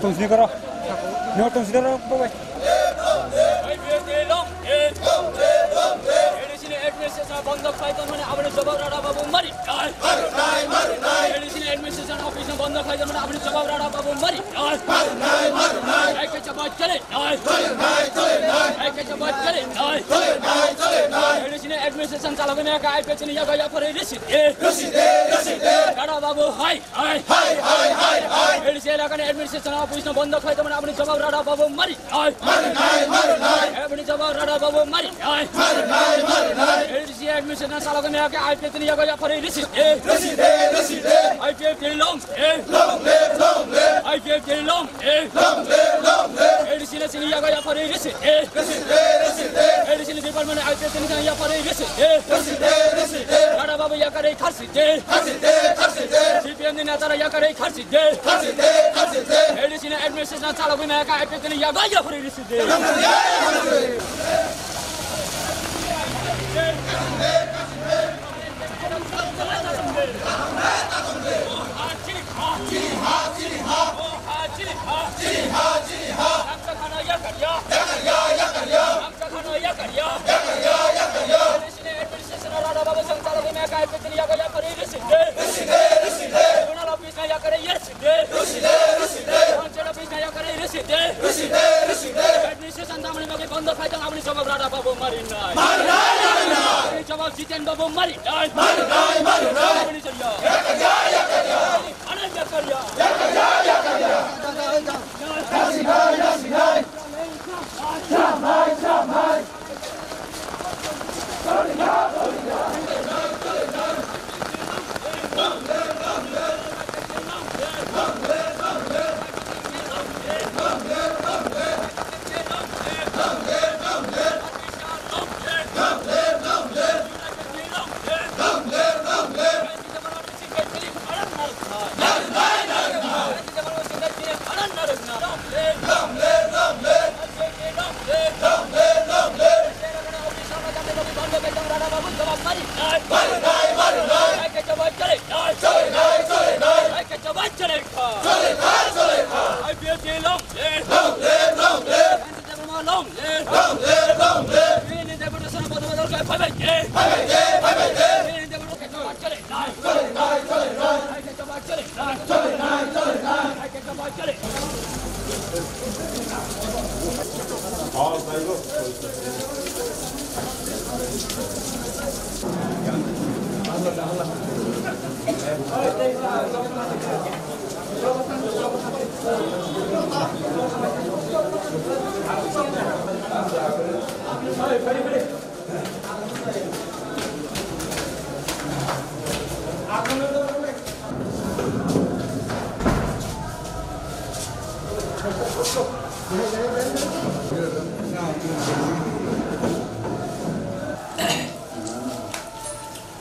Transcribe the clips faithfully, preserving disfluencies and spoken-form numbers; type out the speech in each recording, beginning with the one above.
Tong sini koro. No tong sini koro, boy. Administration বন্ধ খাইতে মানে আপনি জবাব রাডা বাবু মারি। Administration অফিস বন্ধ খাইতে মানে আপনি জবাব রাডা বাবু মারি। এক জবাব চলে। এক জবাব চলে। Administration চালাবে না, আইপিএস নিয়ে গয়া পরে রিসিট। রাডা বাবু high. Hai, hai, hai, hai, hai. Edi sini lakukan administration office no bondo khai teman apni jawab rada babu mari. Hai. Mari nai, mari nai. Apni jawab rada babu mari. Hai. Mari nai, mari nai. Edi sini administration na salo kene ke IPFT ni yago ya phari risi. Eh. Risi de, risi de. IPFT long. Eh. Long live, long live. IPFT long. Eh. Long live, long live. Edi sini sini yago ya phari risi. Eh. Risi de, risi de. Edi sini department IPFT ni ya phari risi. Eh. Risi de, risi de. Rada babu ya kare kharsi. Kharsi de, kharsi de. CPM ni netara yakare kharsi de. Kharsi de, kharsi de. ADC ni administration chalagwi naya ka IPFT ni yago yago risi de. Jiten babu mari nai. Jawab Jiten babu mari nai. Anand Zakaria.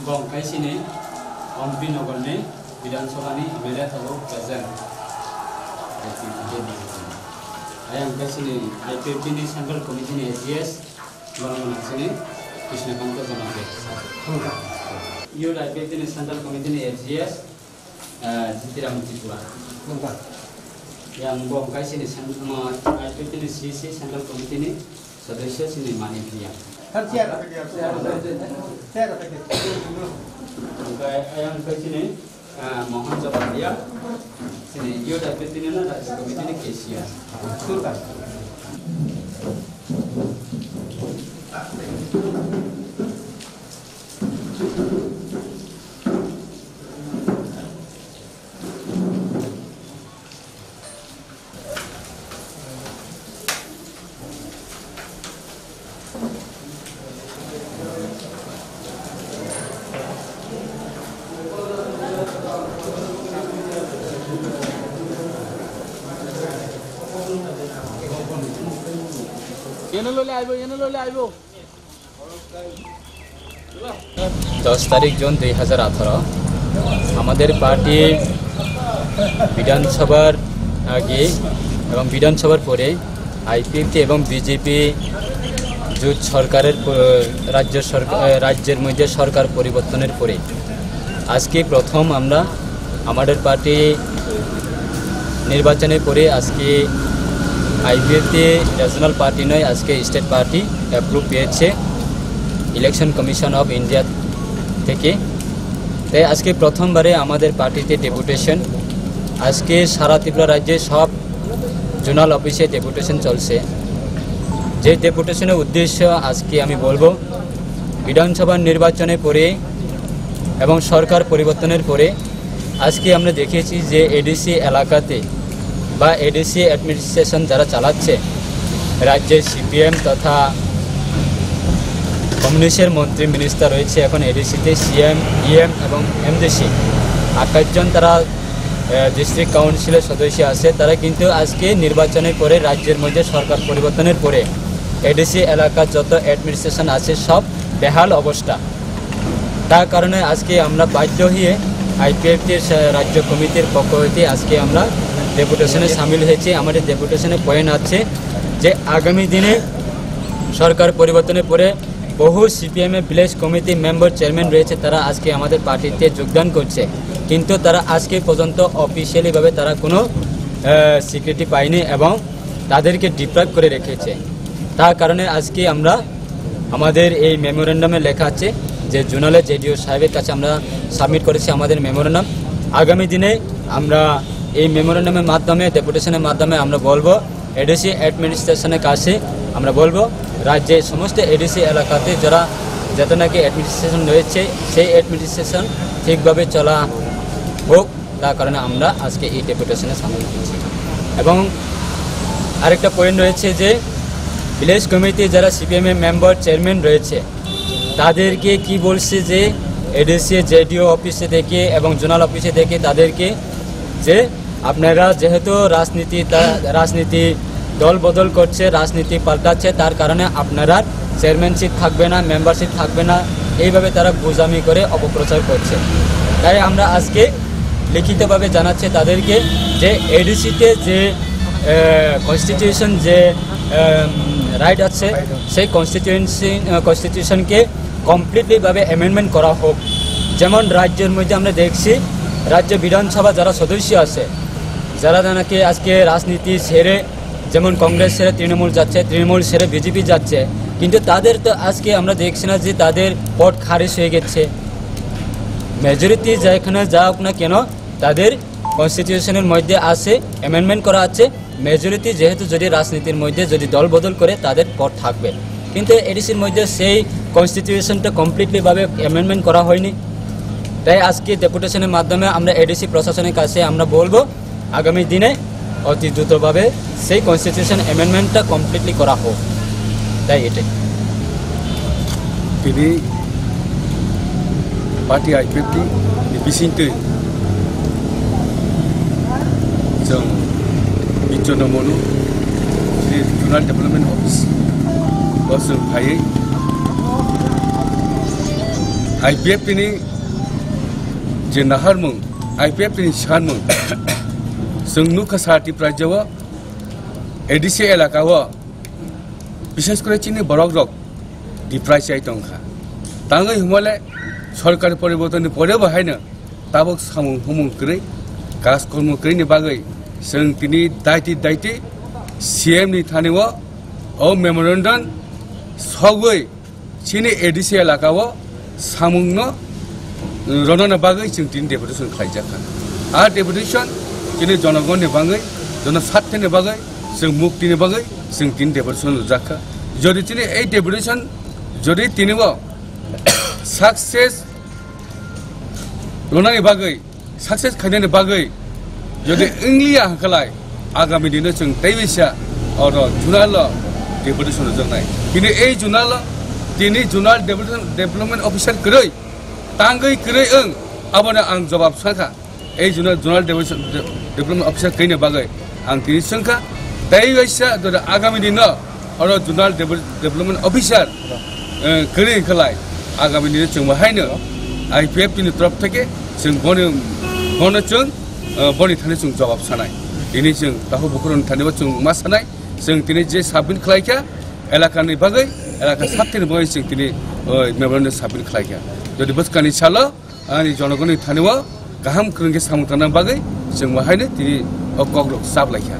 Bong kaisini Ompi Nogorni Bidhan Sabhani M L A tabuk present. Ayang kaisini I P F T ni Central Committee ni A G S, borok nangsini Krishnakanta Jamatia. Youth I P F T ni Central Committee ni A G S, eh, Jitiram Tripura. Yang bong kaisini sen-, mo, I P F T ni C C Central Committee ni Sodesyo sini mani priya. Kan chair. Chair. Hingke ayang hingke sini, ah, Mohan Jabatia, sini Youth Advocate ni na Rajya Committee ni cashier. Sultan. Eno lole aibo, eno lole aibo. দশ তারিখ জুন দুই হাজার আঠারো, আমাদের পার্টি বিধানসভার আগে এবং বিধানসভার পরে আইপিএফটি এবং বিজেপি জোট সরকারের প-, রাজ্য সরকার, রাজ্যের মধ্যে সরকার পরিবর্তনের পরে আজকে প্রথম আমরা আমাদের পার্টি নির্বাচনের পরে আজকে আইপিএফটি রিজিওনাল পার্টি নয়, আজকে স্টেট পার্টি অ্যাপ্রুভ পেয়েছে ইলেকশন কমিশন অফ ইন্ডিয়া থেকে। তাই আজকে প্রথমবারে আমাদের পার্টিতে ডেপুটেশন। আজকে সারা ত্রিপুরা রাজ্যে সব জোনাল অফিসে ডেপুটেশন চলছে। যে ডেপুটেশনের উদ্দেশ্য আজকে আমি বলবো, বিধানসভা নির্বাচনের পরে এবং সরকার পরিবর্তনের পরে আজকে আমরা দেখেছি যে এডিসি এলাকাতে বা এডিসি অ্যাডমিনিস্ট্রেশন যারা চালাচ্ছে, রাজ্যে সিপিএম তথা কমিউনিস্টের মন্ত্রী মিনিস্টার রয়েছে এখন এডিসিতে, সিএম, ইএম এবং এমডিসি, আঠাশ জন তারা, আহ, ডিস্ট্রিক্ট কাউন্সিলের সদস্য আছে। তারা কিন্তু আজকে নির্বাচনের পরে, রাজ্যের মধ্যে সরকার পরিবর্তনের পরে এডিসি এলাকার যত অ্যাডমিনিস্ট্রেশন আছে, সব বেহাল অবস্থা। তার কারণে আজকে আমরা বাধ্য হয়ে আইপিএফটির সা-, রাজ্য কমিটির পক্ষ হইতে আজকে আমরা ডেপুটেশনে সামিল হয়েছি। আমাদের ডেপুটেশনে পয়েন্ট আছে যে আগামী দিনে সরকার পরিবর্তনের পরে বহু সিপিএম এর ভিলেজ কমিটি মেম্বার, চেয়ারম্যান রয়েছে, তারা আজকে আমাদের পার্টিতে যোগদান করছে, কিন্তু তারা আজকে পর্যন্ত অফিসিয়ালিভাবে তারা কোনো, আহ, স্বীকৃতি পায়নি এবং তাদেরকে ডিপ্রাইভ করে রেখেছে। তার কারণে আজকে আমরা আমাদের এই মেমোরেন্ডামে লেখা আছে যে জোনালে জেডিও সাহেবের কাছে আমরা সাবমিট করেছি আমাদের মেমোরেন্ডাম। আগামী দিনে আমরা এই মেমোরেন্ডামের মাধ্যমে, ডেপুটেশনের মাধ্যমে আমরা বলবো এডিসি অ্যাডমিনিস্ট্রেশনের কাছে, আমরা বলবো রাজ্যের সমস্ত এডিসি এলাকাতে যারা, যাতে নাকি অ্যাডমিনিস্ট্রেশন রয়েছে, সেই অ্যাডমিনিস্ট্রেশন ঠিকভাবে চলা হোক। তার কারণে আমরা আজকে এই ডেপুটেশনে সামিল হয়েছি। এবং আরেকটা পয়েন্ট রয়েছে যে ভিলেজ কমিটি যারা সিপিএম এর মেম্বার, চেয়ারম্যান রয়েছে, তাদেরকে কি বলছে যে এডিসি, জেডিও অফিসে থেকে এবং জোনাল অফিসে থেকে তাদেরকে যে আপনারা যেহেতু রাজনীতি, তা-, রাজনীতি দল বদল করছে, রাজনীতি পাল্টাচ্ছে, তার কারণে আপনারা চেয়ারম্যানশিপ থাকবে না, মেম্বারশিপ থাকবে না, এইভাবে তারা গুজামি করে অপপ্রচার করছে। তাই আমরা আজকে লিখিতভাবে জানাচ্ছি তাদেরকে যে এডিসিতে যে, আহ, কনস্টিটিউশন যে, আহ, রাইট আছে, সেই কনস্টিটিউয়েন্সি, আহ, কনস্টিটিউশনকে কমপ্লিটলিভাবে অ্যামেন্ডমেন্ট করা হোক। যেমন রাজ্যের মধ্যে আমরা দেখছি, রাজ্য বিধানসভা যারা সদস্য আছে, যারা নাকি আজকে রাজনীতি ছেড়ে, যেমন কংগ্রেস ছেড়ে তৃণমূল যাচ্ছে, তৃণমূল ছেড়ে বিজেপি যাচ্ছে, কিন্তু তাদের তো আজকে আমরা দেখছি না যে তাদের পদ খারিজ হয়ে গেছে। মেজরিটি যেখানে যাক না কেন, তাদের কনস্টিটিউশনের মধ্যে আছে, অ্যামেন্ডমেন্ট করা আছে, মেজরিটি যেহেতু যদি রাজনীতির মধ্যে যদি দল বদল করে, তাদের পদ থাকবে। কিন্তু এডিসির মধ্যে সেই কনস্টিটিউশনটা কমপ্লিটলি ভাবে অ্যামেন্ডমেন্ট করা হয়নি। তাই আজকে ডেপুটেশনের মাধ্যমে আমরা এডিসি প্রশাসনের কাছে আমরা বলবো আগামী দিনে অতি দ্রুতভাবে সেই কনস্টিটিউশন অ্যামেন্ডমেন্টটা কমপ্লিটলি করা হোক। তাই এটাই। Tini party I P F T ni bisingtwi chwng bichonno monu, tini Zonal Development Office o chwng phaiwi I P F T ni je naharmung, I P F T ni sanmung chwng nukha sa Tiprajao, A D C elaka o, bishes kore chini borok rok deprive chai tongkha. Tangwi hwnmale sorkar poribortonni pore bo haino tabok samung humung kwrwi, kaj kormo kwrwini bagwi chwng tini daiti daiti C M ni thani o, o memorandum sogwi chini A D C elaka o samungno ronana bagwi chwng tini deputation khlaijakha. A deputation chini jonogonni bagwi, jonosarthini bagwi, chwng muktini bagwi chwng tini deputation rwjakha. Jodi chini ei deputation jodi tini o success rwnani bagwi, success khainani bagwi jodi wngliya hwnkhalai, agami dino chwng teiwisa oro zonal o deputation rwjaknai. Tini ei zonal o, tini zonal deputation, development officer kwrwi, tangwi kwrwi wng, abono ang jobab sakha. Ei zonal, zonal deputation, de-, development officer kwrwini bagwi ang tini swngkha. Teiwisa jodi agami dino oro zonal devel-, development officer, eh, kwrwi khlai, agami dino chwng bo haino I P F T ni torof theke chwng boni, bono chwng, eh, boni thani chwng jobab sanai. Tini chwng takhuk bukhurokni thani bo chwng ma sanai, chwng tini je submit khlaikha elakani bagwi, elaka sakthini bagwi chwng tini, eh, memorandum submit khlaikha. Jodi bwskangni salo ani jonogonni thani o kaham kwrwng khe samung tangna bagwi chwng bo haino tini o kokrok chap lai kha.